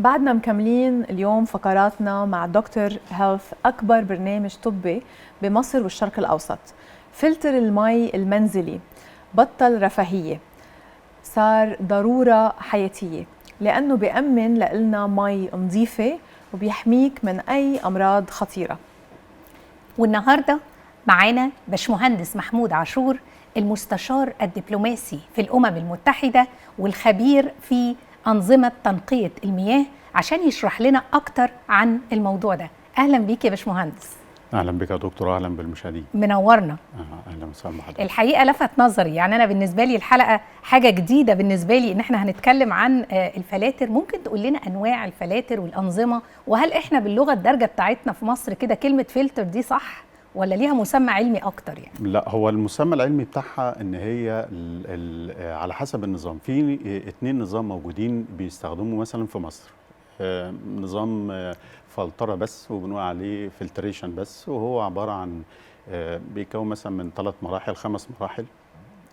بعدنا مكملين اليوم فقراتنا مع دكتور هيلث، أكبر برنامج طبي بمصر والشرق الأوسط. فلتر المي المنزلي بطل رفاهية، صار ضرورة حياتية، لأنه بيأمن لنا مي نظيفة وبيحميك من أي أمراض خطيرة. والنهارده معانا باشمهندس محمود عاشور، المستشار الدبلوماسي في الأمم المتحدة والخبير في أنظمة تنقية المياه، عشان يشرح لنا أكتر عن الموضوع ده. أهلا بيك يا باشمهندس. اهلا بك يا دكتور، اهلا بالمشاهدين. منورنا. اهلا وسهلا بحضرتك. الحقيقة لفت نظري، يعني أنا بالنسبة لي الحلقة حاجة جديدة بالنسبة لي، إن احنا هنتكلم عن الفلاتر. ممكن تقول لنا أنواع الفلاتر والأنظمة، وهل احنا باللغة الدارجة بتاعتنا في مصر كده كلمة فلتر دي صح ولا ليها مسمى علمي أكتر يعني؟ لا، هو المسمى العلمي بتاعها ان هي ال ال على حسب النظام. في اتنين نظام موجودين بيستخدموا مثلا في مصر، نظام فلترة بس وبنقول عليه filtration بس، وهو عبارة عن بيكون مثلا من 3 مراحل، 5 مراحل،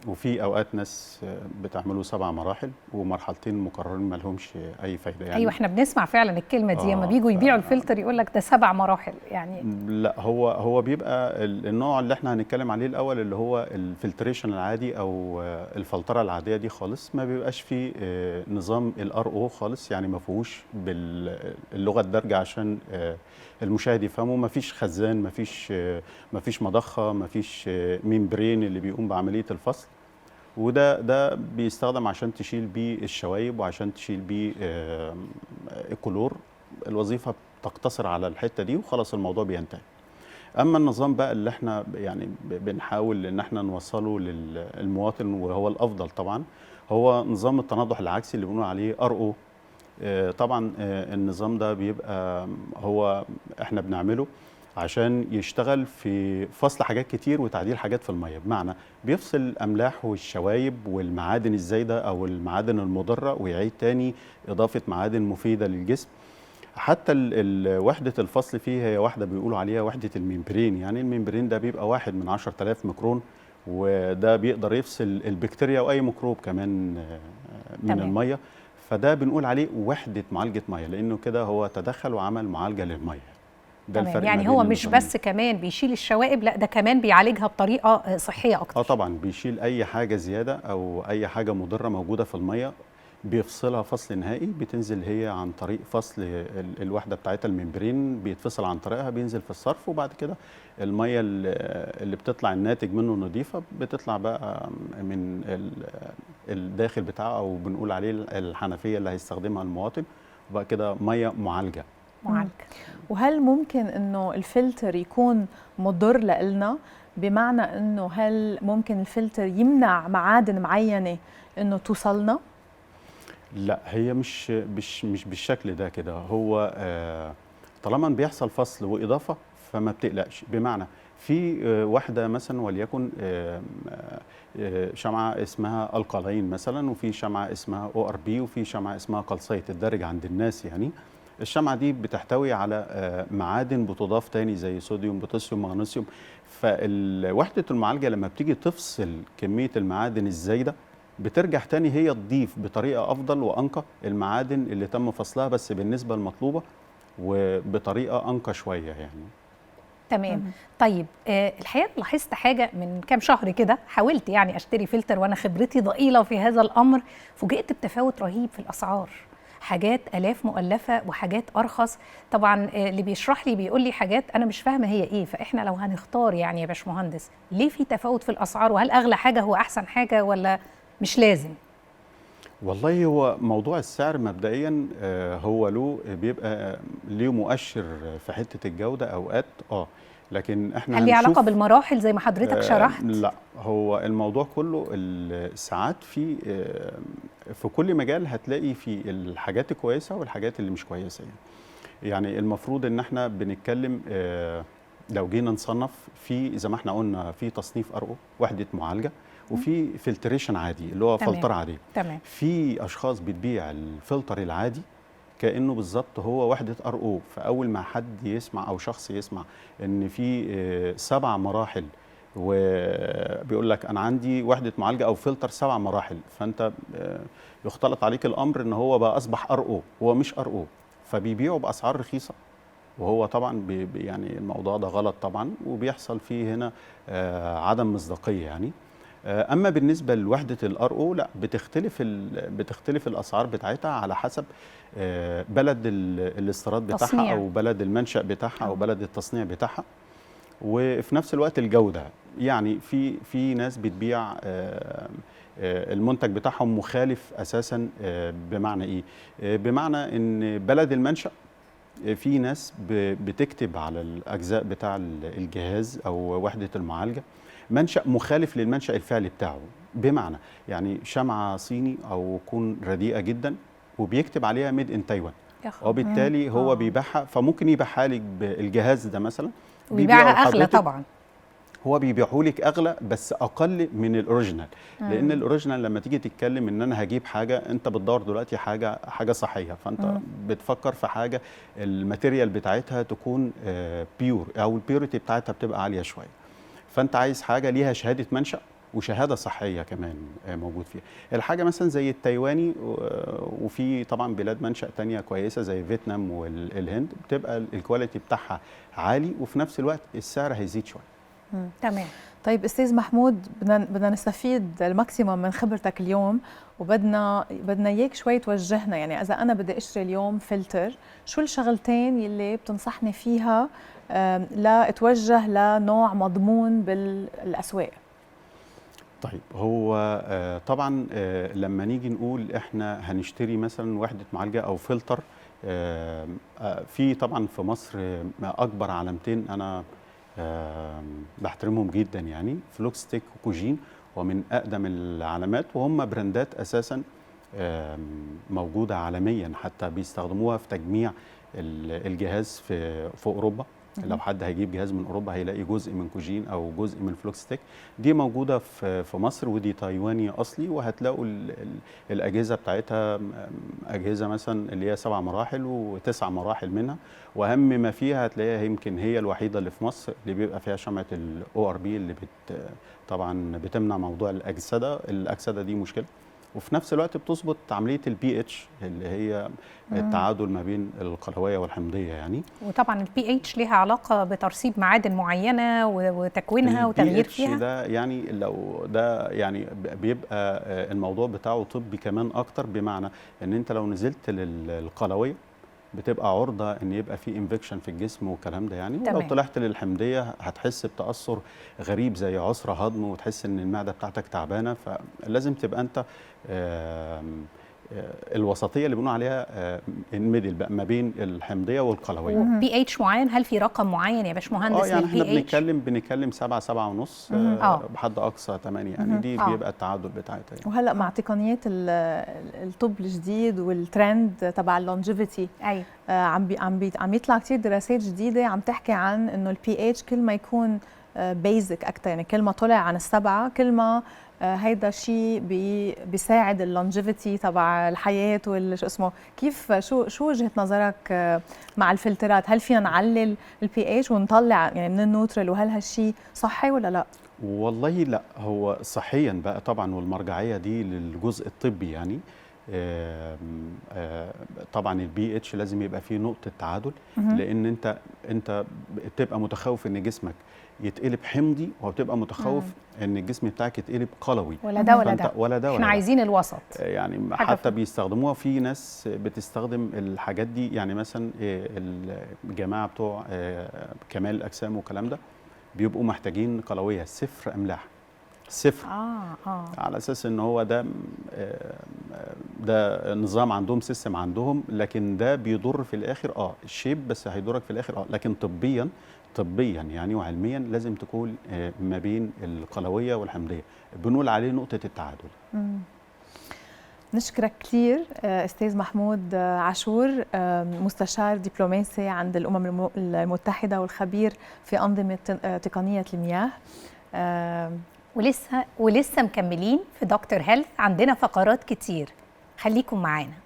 وفي اوقات ناس بتعمله 7 مراحل ومرحلتين مكررين ما لهمش اي فايده يعني. ايوه، احنا بنسمع فعلا الكلمة دي لما بيجوا يبيعوا الفلتر يقول لك ده 7 مراحل يعني. لا، هو بيبقى النوع اللي احنا هنتكلم عليه الاول اللي هو ال filtration العادي او الفلتره العادية دي خالص، ما بيبقاش فيه نظام ال RO خالص، يعني ما فيهوش باللغة الدارجة عشان المشاهد يفهمه، ما فيش خزان، ما فيش مضخه، ما فيش membrane اللي بيقوم بعملية الفصل. وده بيستخدم عشان تشيل بيه الشوايب وعشان تشيل بيه الكلور. الوظيفة بتقتصر على الحتة دي وخلاص، الموضوع بينتهي. اما النظام بقى اللي احنا يعني بنحاول ان احنا نوصله للمواطن وهو الافضل طبعا، هو نظام التناضح العكسي اللي بنقول عليه RO. طبعا النظام ده بيبقى هو احنا بنعمله عشان يشتغل في فصل حاجات كتير وتعديل حاجات في الميه، بمعنى بيفصل الاملاح والشوايب والمعادن الزايدة او المعادن المضرة ويعيد تاني اضافه معادن مفيدة للجسم. حتى وحده الفصل فيه هي واحدة بيقولوا عليها وحده ال membrane، يعني ال membrane ده بيبقى 1 من 10,000 ميكرون، وده بيقدر يفصل البكتيريا واي ميكروب كمان من المية. فده بنقول عليه وحده معالجة ميه، لانه كده هو تدخل وعمل معالجة للمية. ده الفرق ما يعني بين هو مش النظامين. بس كمان بيشيل الشوائب، لا ده كمان بيعالجها بطريقة صحية اكتر. اه طبعا، بيشيل اي حاجة زيادة او اي حاجة مضرة موجودة في الميه، بيفصلها فصل نهائي. بتنزل هي عن طريق فصل الوحدة بتاعتها ال membrane، بيتفصل عن طريقها، بينزل في الصرف، وبعد كده المية اللي بتطلع الناتج منه نظيفه، بتطلع بقى من الداخل بتاعه او بنقول عليه الحنفية اللي هيستخدمها المواطن، وبعد كده مية معالجه. معالجه. وهل ممكن انه الفلتر يكون مضر لإلنا؟ بمعنى انه هل ممكن الفلتر يمنع معادن معينة انه توصلنا؟ لا، هي مش بالشكل ده كده. هو طالما بيحصل فصل واضافه فما بتقلقش، بمعنى في واحدة مثلا وليكن شمعة اسمها alkaline مثلا، وفي شمعة اسمها ORP، وفي شمعة اسمها calcite الدارج عند الناس. يعني الشمعة دي بتحتوي على معادن بتضاف تاني زي صوديوم، بوتاسيوم، مغنيسيوم. فوحدة المعالجة لما بتيجي تفصل كمية المعادن الزايدة، بترجع تاني هي تضيف بطريقة أفضل وأنقى المعادن اللي تم فصلها، بس بالنسبة المطلوبة وبطريقة أنقى شوية يعني. تمام. طيب، الحقيقة لاحظت حاجة من كام شهر كده، حاولت يعني اشتري فلتر وانا خبرتي ضئيلة في هذا الامر، فوجئت بتفاوت رهيب في الاسعار، حاجات الاف مؤلفه وحاجات ارخص. طبعا اللي بيشرح لي بيقول لي حاجات انا مش فاهمه هي ايه. فاحنا لو هنختار يعني يا باشمهندس، ليه في تفاوت في الاسعار؟ وهل اغلى حاجة هو احسن حاجة ولا مش لازم؟ والله هو موضوع السعر مبدئيا هو له بيبقى ليه مؤشر في حتة الجودة اوقات، لكن احنا هل ليه علاقة هنشوف بالمراحل زي ما حضرتك شرحت؟ لا، هو الموضوع كله ساعات في كل مجال هتلاقي في الحاجات الكويسة والحاجات اللي مش كويسة. يعني المفروض ان احنا بنتكلم لو جينا نصنف في زي ما احنا قلنا في تصنيف RO وحده معالجة، وفي filtration عادي اللي هو فلترة عاديه. في اشخاص بتبيع الفلتر العادي كانه بالظبط هو وحده RO. فاول ما حد يسمع او شخص يسمع ان في 7 مراحل وبيقول لك انا عندي وحده معالجة او فلتر 7 مراحل، فانت يختلط عليك الامر ان هو بقى اصبح RO، هو مش RO، فبيبيعوا باسعار رخيصة، وهو طبعا يعني الموضوع ده غلط طبعا، وبيحصل فيه هنا عدم مصداقية يعني. اما بالنسبة لوحده ال RO لا، بتختلف الاسعار بتاعتها على حسب بلد الاستيراد بتاعها تصنيع. او بلد المنشأ بتاعها او بلد التصنيع بتاعها، وفي نفس الوقت الجودة. يعني في ناس بتبيع المنتج بتاعهم مخالف اساسا. بمعنى ايه؟ بمعنى ان بلد المنشأ في ناس بتكتب على الاجزاء بتاع الجهاز او وحده المعالجة منشأ مخالف للمنشأ الفعلي بتاعه. بمعنى يعني شمعة صيني او تكون رديئة جدا وبيكتب عليها made in Taiwan، يا خبر. وبالتالي هو بيبيعها، فممكن يبيعها لك بالجهاز ده مثلا ويبيعها بيبيعه اغلى لحضرتك. طبعا. هو بيبيعه لك اغلى بس اقل من ال original، لان ال original لما تيجي تتكلم ان انا هجيب حاجة، انت بتدور دلوقتي حاجة صحية، فانت بتفكر في حاجة ال material بتاعتها تكون pure او ال purity بتاعتها بتبقى عالية شوية، فانت عايز حاجة ليها شهادة منشأ وشهادة صحية كمان موجود فيها. الحاجة مثلا زي التايواني، وفي طبعا بلاد منشأ تانية كويسة زي فيتنام والهند، بتبقى ال quality بتاعها عالي وفي نفس الوقت السعر هيزيد شوية. تمام. طيب استاذ محمود، بدنا نستفيد ال maximum من خبرتك اليوم، وبدنا اياك شوي توجهنا. يعني اذا انا بدي اشتري اليوم فلتر، شو الشغلتين يلي بتنصحني فيها لاتوجه لنوع مضمون بالاسواق؟ طيب هو طبعا لما نيجي نقول احنا هنشتري مثلا وحده معالجة او فلتر، في طبعا في مصر اكبر علامتين انا بحترمهم جدا، يعني فلوكستيك وكوجين، ومن اقدم العلامات، وهم براندات اساسا موجودة عالميا، حتى بيستخدموها في تجميع الجهاز في اوروبا. لو حد هيجيب جهاز من اوروبا هيلاقي جزء من كوجين او جزء من فلوكستيك. دي موجودة في مصر، ودي تايواني اصلي، وهتلاقوا الاجهزة بتاعتها اجهزة مثلا اللي هي 7 مراحل و9 مراحل منها، واهم ما فيها هتلاقيها يمكن هي الوحيدة اللي في مصر اللي بيبقى فيها شمعة ال ORP اللي طبعا بتمنع موضوع الاكسدة. الاكسدة دي مشكلة، وفي نفس الوقت بتظبط عملية البي اتش اللي هي التعادل ما بين القلويه والحمضيه يعني. وطبعا البي اتش ليها علاقة بترسيب معادن معينة وتكوينها وتغيير فيها. ده يعني لو ده يعني بيبقى الموضوع بتاعه طبي كمان اكتر، بمعنى ان انت لو نزلت للقلويه بتبقى عرضه ان يبقى في infection في الجسم والكلام ده يعني. ولو طلعت للحمضيه هتحس بتاثر غريب زي عسر هضم، وتحس ان المعدة بتاعتك تعبانة. فلازم تبقى انت الوسطية اللي بنقول عليها ال middle بقى ما بين الحمضيه والقلويه. بي اتش معين، هل في رقم معين يا باشمهندس؟ يعني احنا بنتكلم 7 7.5 بحد اقصى 8 يعني. دي بيبقى التعادل بتاعتها يعني. وهلا مع تقنيات الطب الجديد والترند تبع ال longevity، ايوه، عم يطلع كثير دراسات جديدة عم تحكي عن انه البي اتش كل ما يكون basic اكثر، يعني كل ما طلع عن 7 كل ما هيدا الشيء بيساعد ال longevity تبع الحياة والشو اسمه. كيف شو وجهه نظرك مع الفلترات؟ هل فينا نعلل البي اتش ونطلع يعني من ال neutral، وهل هالشيء صحي ولا لا؟ والله لا، هو صحيا بقى طبعا، والمرجعيه دي للجزء الطبي يعني. طبعا البي اتش لازم يبقى فيه نقطة تعادل، لان انت بتبقى متخوف ان جسمك يتقلب حمضي، وبتبقى متخوف ان الجسم بتاعك يتقلب قلوي. ولا ده ولا ده، ولا ده، احنا عايزين الوسط يعني. حتى بيستخدموها في ناس بتستخدم الحاجات دي، يعني مثلا الجماعة بتوع كمال الاجسام والكلام ده بيبقوا محتاجين قلويه 0 املاح، 0 على اساس ان هو ده نظام عندهم، system عندهم، لكن ده بيضر في الاخر. ال shape بس هيضرك في الاخر، لكن طبيا يعني وعلميا لازم تكون ما بين القلويه والحمضيه، بنقول عليه نقطة التعادل. نشكرك كثير استاذ محمود عاشور، مستشار دبلوماسي عند الامم المتحدة والخبير في انظمة تقنية المياه. ولسه مكملين في دكتور هيلث، عندنا فقرات كتير، خليكم معانا.